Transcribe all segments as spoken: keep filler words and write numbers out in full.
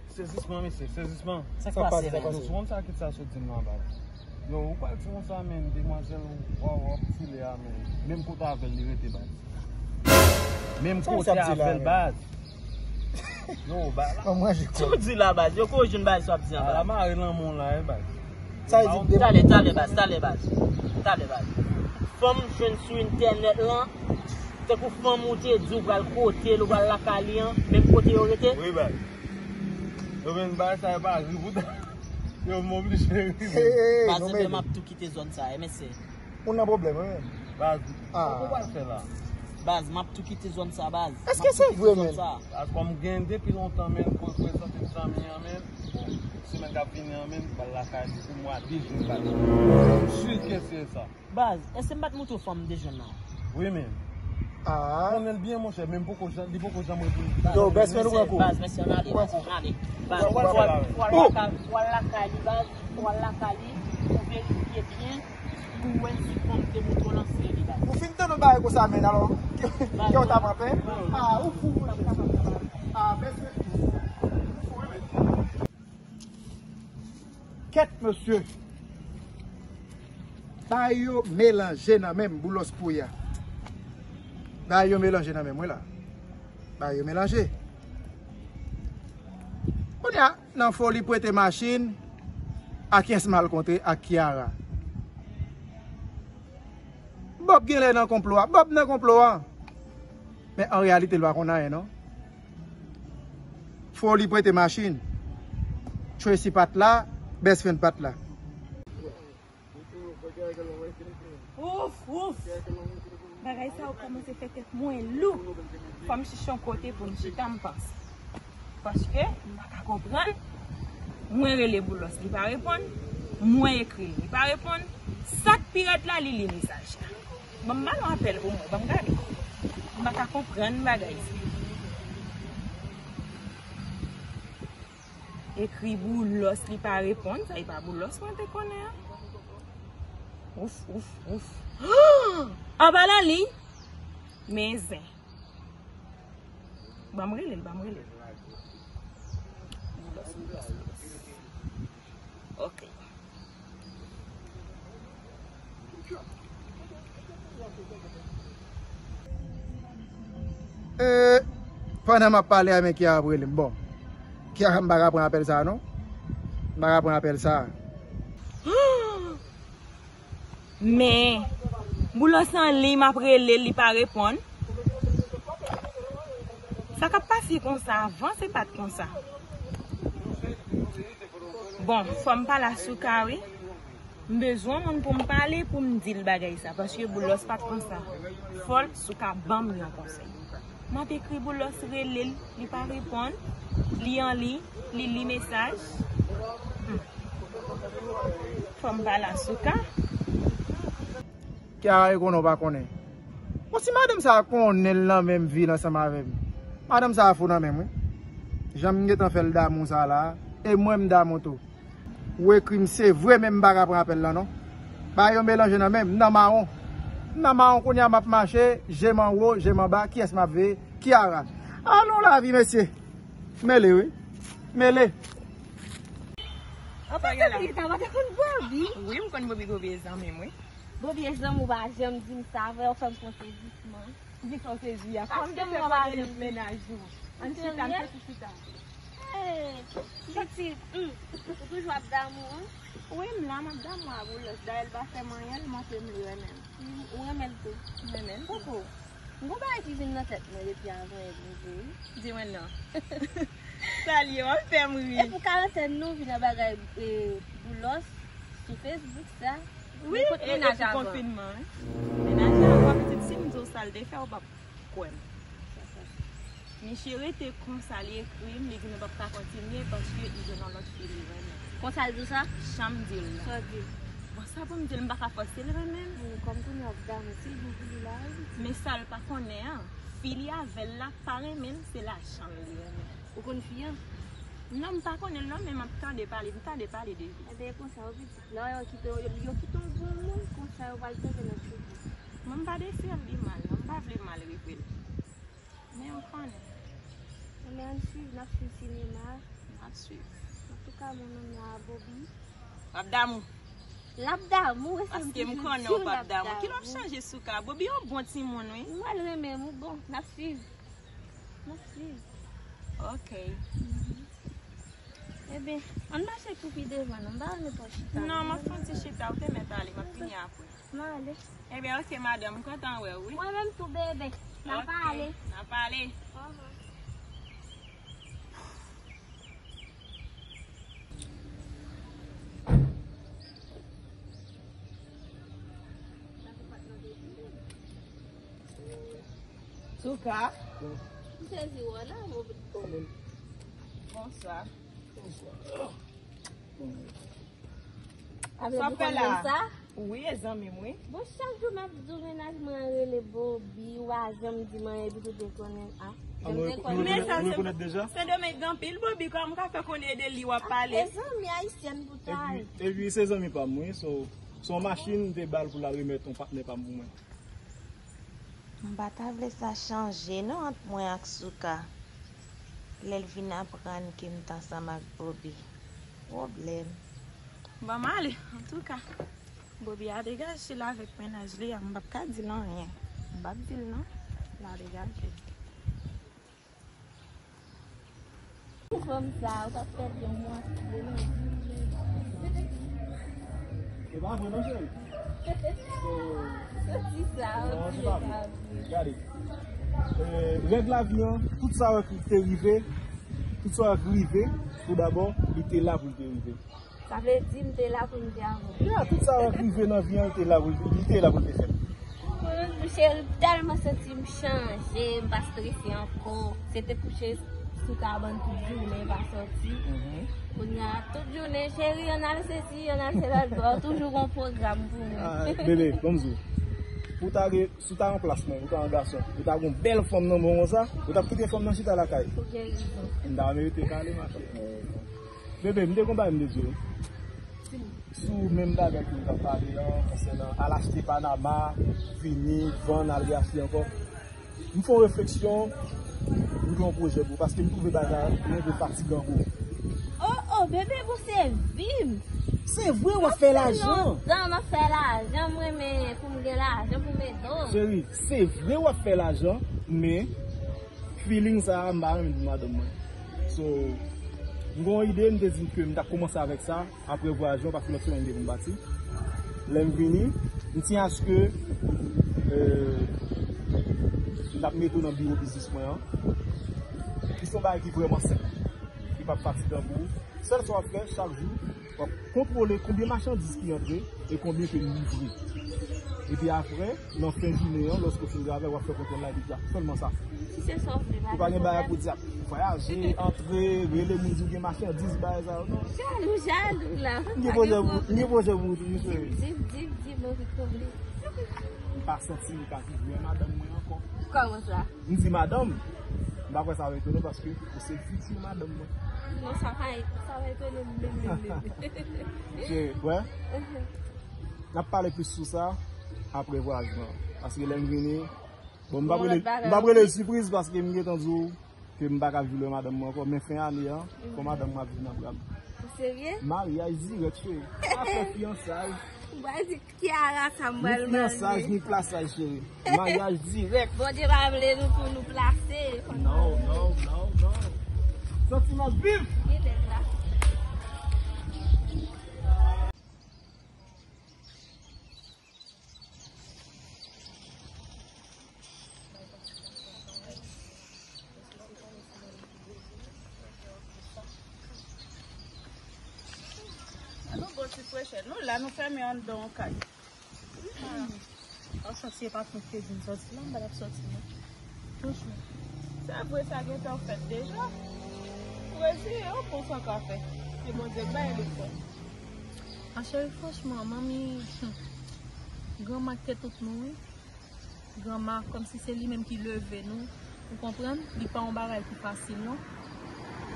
Sezisman, mesye, sezisman. Sa k pase, men? Yo, ou konn sa, kit sa sot di m nan, baz. Yo, ou pral di konsa, men, demwazèl, w ap file a, men. Menm kote avè l, li rete, baz. Menm kote avè l, baz. Yo, baz. Sa w di la, baz? Yo, kote w jwenn baz sa w ap di an, baz? Ala mare lanmou la, e, baz. Sa vle di, talè, talè, baz, talè, baz. Talè, baz. Fanm jwenn sou entènèt lan, tankou fanm ou te di w pral kote l, ou pral lakay li an, menm kote yo rete? Wi, baz. Yo menm bagay sa yo pa ri pou ta. Yo m oblije ri. Baz, ebyen m ap tou kite zòn sa, e mesye. Ou nan pwoblèm, wi. Baz, ou pa fè la. Baz, m ap tou kite zòn sa, baz. Èske se vre, men? Baz, kòm gen depi lontan, men, pou prezante zanmi an, men. Bon, semèn k ap vini an, men, m pral lakay li pou mwa de jen, baz. M si ke se sa. Baz, èske m pa t montre w fanm de jen nan? Wi, men. Ah. Konnen l byen, monchè, men m poko janm, li poko janm reponn. Yo, bèsmen, nou pran kou. Baz, mesye, ann ale, baz, ann ale. Baz, w al lakay li, baz, w al lakay li, pou verifye byen, pou wè si fanm te montre w nan seri li, baz. Ou fin tande yon bagay konsa, men, alò, kè w ta pran pè? Ah, ou fou, ou ta pran pè. Ah, bèsmen. Kèt, mesye. Bagay yo melanje nan men m, Boulos Pouya. Bagay yo melanje nan men m, wi la. Bagay yo melanje. Kounye a, nan foli prete machin, a kiyès m al kontre? Ak Kiara. Bob genlè nan konplo a. Bob nan konplo a. Men an reyalite, l pa konn anyen, non. Foli prete machin. Tracy pa t la, best friend pa t la. Ouf, ouf. Bagay sa yo kòmanse fè tèt mwen lou. Fò m chèche yon kote pou m chita, m panse. Paske m pa ka konprann. Mwen rele Boulos, li pa reponn. Mwen ekri l, li pa reponn. Sa k pi rèd la, li li mesaj la. Ban m ba l yon apèl pou mwen, ban m gade. M pa ka konprann bagay sa. Ekri Boulos, li pa reponn, sa e pa Boulos mwen te konnen an. Ouf, ouf, ouf. Anba lali. Men zen. Ban m rele l, ban m rele l. Boulos, Boulos, Boulos. Ok. E, pandan m ap pale a, men Kiara ap rele m. Bon, Kiara, m pa ka pran apèl sa a, non. M pa ka pran apèl sa a. Men, Boulos an liy, m ap rele l, li pa reponn. Sa k ap pase konsa? Avan, se pa t konsa. Bon, fò m pale a Souka, wi. M bezwen yon moun pou m pale, pou m di l bagay sa, paske Boulos pa t konsa. Fò l, Souka ban m yon konsèy. M ap ekri Boulos, rele l, li pa reponn. Li an liy, li li mesaj. Hmm. Fò m pale a Souka. Kiara, e konnen w pa konnen. Bon, si madanm sa a konnen l nan menm vil ansanm avè m, madanm sa a fou nan men m, wi. Jan m gentan fè l damou sa la, e mwen m damou tou. Ou ekri m, se vre, men m pa ka pran apèl la, non. Bagay yo melanje nan men m, m nan mawon. M nan mawon kounye a, m ap mache, je m anwo, je m anba, kiyès m ap veye? Kiara. Alon lavi, mesye. Mele, wi. Mele. Anfen, Sabrina, w pa te konn Bobby? Wi, m konn Bobby, Bobby e zanmi m, wi. Bobby e zanmi w, pa janm di m sa, vre, w fè m pran sezisman. Di sa w sezi a. Kòm te mwen pa vle mennaj ou. Ann chita, m soti chita. Hey, pitit, hmm, ou toujou ap damou, an? Wi, m la, m ap damou a Boulos. Dayè, l pa fè m anyen, l montre m li renmen m. Hmm, ou renmen l tou? M renmen l tou. Koko, m gon bagay ki vin nan tèt mwen depi avan yè, m vle di. Di mwen non. Salye, w ap fè m ri. E pou karantèn nou vin nan bagay, e, Boulos sou Facebook sa. Wi, e, e pou konfinman, wi. Mennaj la, pitit, si m di w sa l te fè, ou p ap kwè m. Misye rete konsa, li ekri m, li di nou p ap ka kontinye paske li jwenn yon lòt fi li renmen. Konsa l di w sa? Jan m di l la. Sa w di? Bon, sa pou m di l, m pa ka fòse l renmen m. Bon, kòm kounye a w ap damou, se li pou li la, wi. Men sa l pa konnen an, fi li avè l la pa renmen l, se lajan l li renmen. Ou konn fi an? Non, m pa konnen l non, men m ap tande pale, m tande pale de li. Ebyen, e konsa, wi, pitit. Lè yo kite w, yo kite w bon moun, konsa yo pral tenten nan figi. Mwen m pa desèl li mal, non, m pa vle mal rive l. Men ou konnen. Ebyen, ann swiv, n ap swiv sinema a. Ap swiv. Antouka, mon nonm nan a Bobby. L ap damou. L ap damou, e se m toujou di w l ap damou. Paske m konnen w p ap damou. Kilè w ap chanje Souka? Bobby yon bon timoun, wi. Mwen renmen m, wi, bon, n ap swiv. N ap swiv. Ok. Ebyen, ann mache pou pi devan, non, m pa renmen twò chita. Non, m ap fè yon ti chita, ou te mèt ale, m ap vini apre. M ale. Ebyen, ok, madanm, m kontan wè w, wi. Mwen menm tou, bebe. N a pale. N a pale. Souka. M sezi wè w la, mon. Bonswa. Bonswa. Sa w ap fè la? Wi, e zanmi m, wi. Bon, chak jou m ap di w mennaj mwen an rele Bobby, ou pa janm di m anyen, epi tou te konnen, a. Mezanmi, Sendomeng gen anpil Bobby, kòman m ka fè konnen e de li w ap pale? E zanmi ayisyèn pou ta ye. Epi, epi se zanmi pa m, wi, so, se yon machin m te ba l pou l al remèt yon patnè pa m pou mwen. M pa ta vle sa chanje non ant mwen ak Souka. Lè l vin aprann ke m t ansanm ak Bobby. Pwoblèm. Bon, m ale, antouka. Bobby a degaje l avèk mennaj li a, m p ap ka di l anyen. M p ap di l non. L a degaje l. Fanm sa, ou t ap pèdi yon mwa demen. E pa vre non, cheri. Soti sa, non, se pa vre. Gade. Eh, règ lavi an, tout sa w wè ki te rive, tout sa w wè ki rive, tou dabò, li te la pou l te rive. Sa vle di m te la pou m te avè w. Ya, tout sa w ap rive nan vi an, li te la pou, li te la pou l te fèt. Mon cheri, m tèlman santi m chanje, m pa strese ankò. Se te kouche sou kabann tout jounen, pa sòti. Kounye a, tout jounen, cheri, ann al sesi, ann al se lòt bò. Toujou gon pwogram pou mwen. Ah, bebe, ban m di w. Pou w ta gen, si w ta nan plas mwen, ou ta yon gason, ou ta gon bèl fanm nan men w konsa, ou t ap kite fanm nan chita lakay. Ou gen rezon. M ta merite kale, ma cheri. Bebe, m te gon bagay m te di w. Sou menm bagay ke nou t ap pale an, konsènan al achte Panama, vini, vann, al reachte ankò. M fè yon refleksyon, m gen yon pwojè pou ou, paske m twouve bagay la, li antre fatigan pou ou. Oh, oh, bebe, bon, se vi m. Se vre, w ap fè lajan. Lontan m ap fè lajan, m renmen pou m gen lajan pou m ede w. Cheri, se vre w ap fè lajan, men feeling sa a, m pa renmen l pou madanm mwen. So, m gen yon ide, m te di ke m t ap kòmanse avèk sa, apre vwayaj lan, paske lòt semèn m te pou m pati. Lè m vini, m tyen aske, euh, m t ap mete w nan biwo biznis mwen an. Li se yon bagay ki vrèman senp, ki p ap fatigan pou ou. Sèl sa w ap fè, chak jou, w ap kontwole konbyen machandiz ki antre e konbyen ke n livre. Epi apre, nan fen jounen an, lòske w fin travay, w ap fè kontwòl la, epi di a, sèlman sa. Si se sa w vle, pa gen pwoblèm. Ou pa gen bagay pou di a, vwayaje, antre, rele moun, di w gen machandiz, bagay sa yo, non. Jalou, jalou la. M gen pwojè pou, m gen pwojè pou ou tou, mesye. Di, di, di, di, m anvi konnen. M pa santi m ka viv lwen madanm mwen ankò. Kòman sa? M di madanm, m pa kwè sa va etone w paske ou se fiti madanm mwen. Non, sa pa, sa pa etone m menm, menm, menm. Cheri, wè? N ap pale plis sou sa apre vwayaj lan. Paske lè m vini, bon, m p ap rele, m p ap rele l sipriz paske m gentan di w ke m pa ka viv lwen madanm mwen ankò. Men fen ane an, fò madanm mwen ap vin nan bra m. Ou serye? Maryaj dirèk, cheri. Pa fè fiyansay. Ou pa di Kiara sa m pral mande. Ni fiyansaj, ni plasaj, cheri. Maryaj dirèk. Bondye pa vle nou pou nou plase. Non, non, non, non. Santiman viv. Kilè la? An nou bon ti frechè. Nou la, nou fèmen anndan yon kay. Ah, w ap sòti, e pa t mwen ki te di m sòti la, m pa t ap sòti non. Franchman. Se vre, sa gentan fèt deja. Ou reziye w, bon, sa w ka fè. Se Bondye k bay li fè. Ma cheri, franchman, manmi, granma k te tout nou, wi. Granma, kòmsi se li menm ki leve nou, ou konprann? Li pa yon bagay ki fasil, non.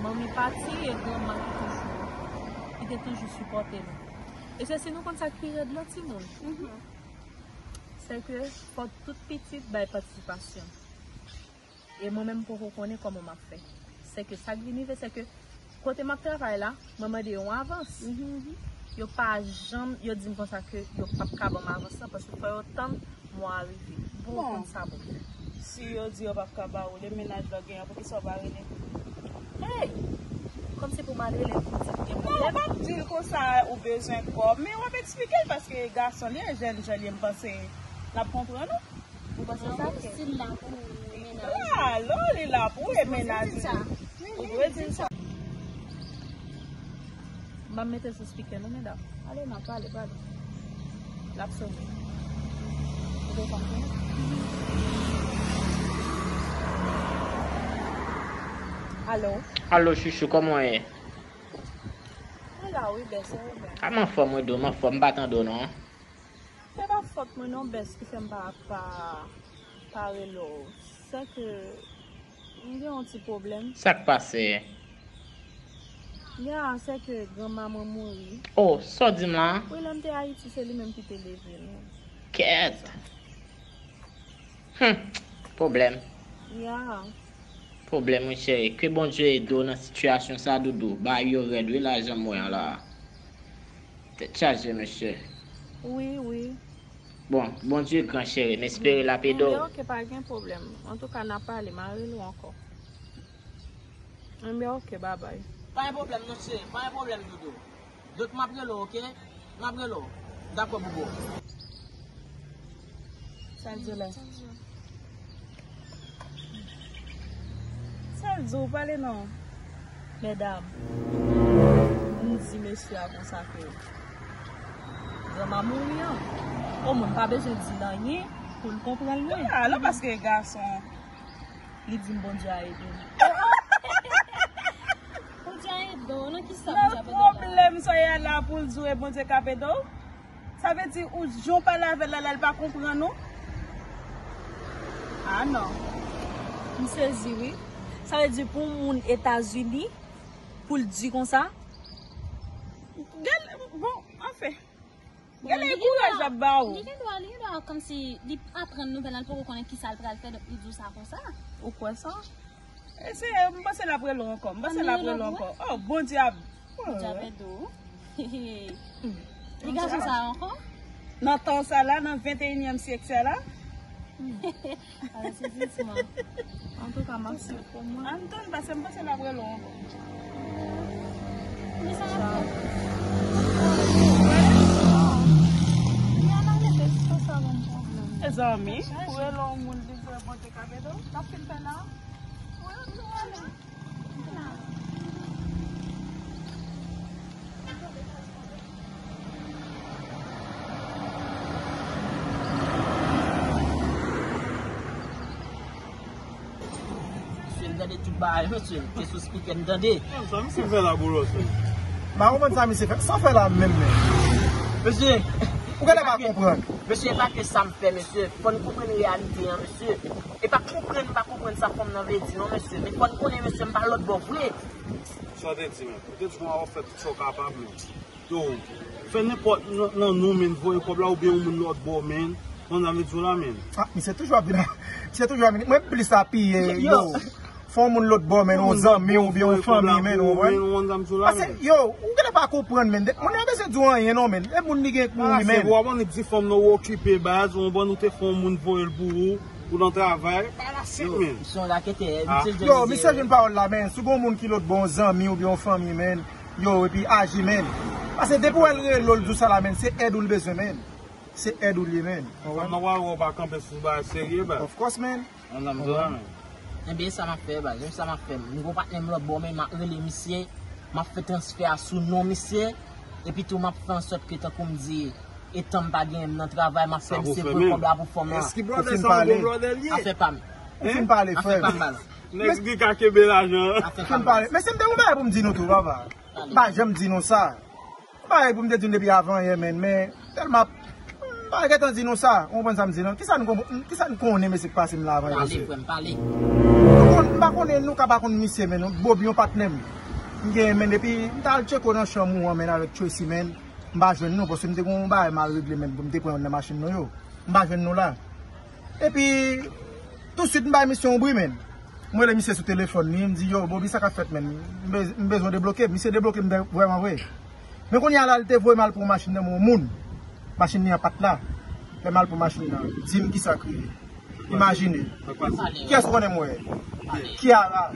Manmi pati e granma ki toujou, ki te toujou sipòte nou. E se si nou konn sa ki rèd lan, timoun. Se ke fò tout pitit bay patisipasyon. E mwen menm m poko konnen kòman m ap fè. Se ke sa k vin rive, se ke Kote m ap travay la, mwen mande yon avans. Yo pa janm, yo di m konsa ke yo p ap ka ban m avans lan paske fò yo tann mwa a rive. Bon, ou konn sa bon. Si yo di yo p ap ka ba ou, le mennaj la gen an, poukisa w pa rele? Hey! Kòm se pou m al rele l pou m di l gen pwoblèm. Non, w p ap di l konsa ou bezwen kòb, men w ap eksplike l paske gason li e jèn jan li ye, m panse l ap konprann ou. Ou panse sa ke? Si l la pou mennaj ou. Alò, li la pou e mennaj ou. Ou dwe di l sa. M ap mete l sou speaker non, medam. Ale, n ap pale, pale. L ap sone. Ou dwe konprann. Alo? Alo, chouchou, kòman w ye? Mwen la, wi, bèse, ou menm? A, m anfòm, wi, dou, m anfòm, m pa tande w, non. Se pa fòt mwen non, bès, ki fè m pa, pa, pa rele w. Se ke m gen yon ti pwoblèm. Sa k pase? Ya, se ke granma mwen mouri. Oh, sa w di m la? Wi, lè m te Ayiti, se li menm ki te leve nou. Kèt! Hum, pwoblèm. Ya. Pwoblèm, wi, cheri. Ke Bondye ede w nan sitiyasyon sa, doudou. Bagay yo rèd, wi, la, jan m wè an la. Tèt chaje, mesye. Wi, wi. Bon, Bondye gran, cheri. M espere l ap ede w. Enben, oke, pa gen pwoblèm. Antouka, n a pale, m a rele w ankò. Enben, oke, babay. Pa gen pwoblèm, non, cheri. Pa gen pwoblèm, doudou. Donk, m ap rele w, oke? M ap rele w. Dakò, boubou. Sa l di w la? Sa l di w, pale non. Medam, m di mesye a konsa ke granma mouri an. O mwen, m pa bezwen di l anyen pou l konprann mwen. Alò, paske gason, li di m Bondye a ede m. Bondye a ede w, nan kisa Bondye ap ede w la? Nan pwoblèm sa y a la pou l di w e Bondye k ap ede w? Sa vle di ou jan w pale avè l la, la, l pa konprann ou? Ah non. M sezi, wi. Sa vle di pou yon moun Etazini, pou l di konsa? Gade, bon, anfen. Gade kouraj l ap ba ou. Li gen dwa, li gen dwa kòmsi li aprann nouvèl la, li poko konnen kisa l pral fè, donk li di w sa konsa. Ou kwè sa? Eseye, m panse l ap rele w ankò. M panse l ap rele w ankò. Oh, Bondye ap. Bondye ap ede w. Li gason sa ankò? Nan tan sa la, nan venteyinyèm syèk sa la. Ala sezisman. Antouka, m ap swiv pou mwen. Ann tann, paske m panse l ap rele w ankò. Kisa l ap fè? Li al arete, se pa sa ban m pwoblèm. Mezanmi, pou rele yon moun, li vle Bondye k ap ede w. L ap fin fè la. Wi, nou ale. Mesye, m tande tout bagay, mesye. Te sou speaker, m tande. Sa misye fè la, Boulos? M pa konprann sa misye fè. Sa w fè la menm, men? Mesye. Ou genlè pa konprann. Mesye, e pa ke sa m fè, mesye. Fò n konprann reyalite an, mesye. E pa konprann, m pa konprann sa fanm nan vle di, non, mesye. Men fò n konnen, mesye, m pa lòt bò vre. Sa w te di, men? Ou te di w ap fè tout sa w kapab, men. Yo, fè nenpòt nan, nan nou, men, voye kòb la oubyen yon moun lòt bò, men. Konn sa m vle di w la, men. Ah, misye toujou ap vin. Misye toujou ap vin. Mwen plis apiye, yo. Fè yon moun lòt bò, men, yon zanmi w oubyen yon fanmi, men, ou konprann? Pase, yo, ou genlè pa konprann, men. Moun yo bezwen di w anyen, non, men. E moun li gen kouri, men. Ou konprann, ou di fanm nan ou okipe baz, ou konprann, ou te fè yon moun voye l pou ou, ou nan travay. Pa la sik, men. Yo, misye jwenn pawòl la, men. Si w gen yon moun ki lòt bò, yon zanmi oubyen yon fanmi, men. Yo, epi aji, men. Pase depi w wè l rele w, l di w sa la, men, se èd ou l bezwen, men. Se èd ou l ye, men. Fanm nan pral wè w pa kanpe sou bagay serye, baz. Of course, men. Ann nan m di w la, men. Enben, sa m ap fè, baz. Menm sa m ap fè. M gen yon patnè m lòt bò, men m ap rele misye. M ap fè transfè a sou non misye. Epi tou, m ap fè ansòt ke, tankou m di, etan m pa genyen m nan travay, m ap fè misye voye kòb la pou fanm nan. Eski brother sa yon bon brother li ye? Afè pa m. Ou fin pale, frè m. Afè pa m, baz. Nèg ki ka kenbe lajan an. Afè pa m, baz. Fin pale. Men se m te yon bagay pou m di nou tou, papa. M pa janm di nou sa. M pa gen pou m te di nou depi avan yè, men, men tèlman m pa gentan di nou sa. Ou konprann sa m di nou? Kisa n konn, kisa n konnen, mesye, k pase m la avan yè, mesye? Pale, frè m, pale. Nou konn, m pa konnen, nou ka pa konn misye, men, nou, Bob, yon patnè m. M genyen, men, epi m t al tcheke w nan chanm ou an, men, avèk Tracy, men, m pa jwenn nou, paske m te gen yon bagay m al regle, men, pou m te pran youn nan machin nou yo. M pa jwenn nou la. Epi, tousuit, m bay misye yon bri, men. M rele misye sou telefòn li, m di, yo, Bobby, sa k ap fèt, menn? M bez- m bezwen debloke. Misye debloke m vrèman vre. Men kounye a la, li te voye m al pran machin nan men yon moun. Machin li an pa t la. Lè m al pran machin nan, di m kisa k rive. Imajine. Kiyès ou konnen m wè? Kiara.